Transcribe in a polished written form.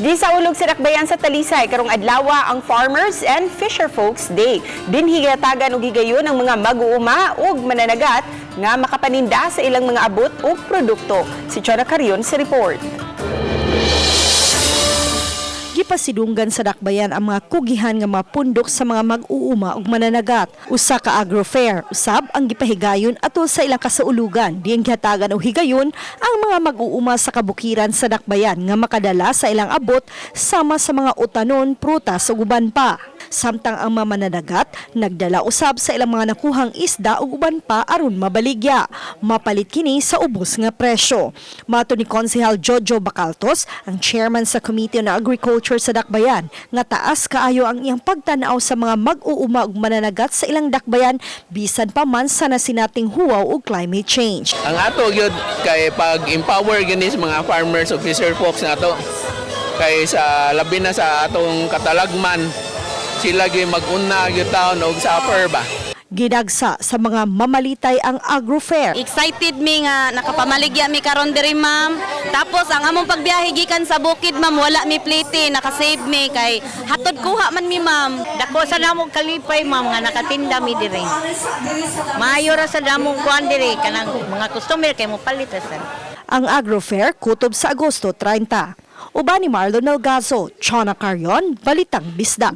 Gisaulog sa Dakbayan sa Talisay karong adlaw ang Farmers and Fisherfolks Day. Dinhi gihatagan og higayon ang mga mag-uuma ug mananagat nga makapaninda sa ilang mga abot ug produkto. Si Chona Carion sa report. Gipasidunggan sa dakbayan ang mga kugihan nga mga pundok sa mga mag-uuma ug mananagat. Usa ka agro fair usab ang gipahigayon atol sa ilang kasaulugan, diin gihatagan og higayon ang mga mag-uuma sa kabukiran sa dakbayan nga makadala sa ilang abot sama sa mga utanon, prutas ug uban pa. Samtang ang mga mananagat nagdala usab sa ilang mga nakuhang isda ug uban pa aron mabaligya. Mapalit kini sa ubos nga presyo. Mato ni Konsehal Jojo Bacaltos, ang chairman sa Committee on Agriculture sa Dakbayan, nga taas kaayo ang iyang pagtanaw sa mga mag-uuma ug mananagat sa ilang dakbayan bisan pa man sa nasinating huwaw ug climate change. Ang ato gyud kay pag-empower gani sa mga farmers ug fisher folks nato. Kay sa labi na sa atong katalagman, sila gyud mag-una gyud taon og suffer ba. Gidagsa sa mga mamalitay ang agro fair. Excited mi nga nakapamaligya mi karon diri, ma'am. Tapos ang among pagbiyahe gikan sa bukid, ma'am, wala mi plite, nakasave mi kay hatod kuha man mi, ma'am. Dako sa namong kalipay, ma'am, nga nakatinda mi diri. Maayo ra sa namong kuan diri kanang mga customer kay mo palit ra sa. Ang Agro Fair kutob sa Agosto 30. Uban ni Marlon Melgazo, Chona Carion, Balitang Bisdak.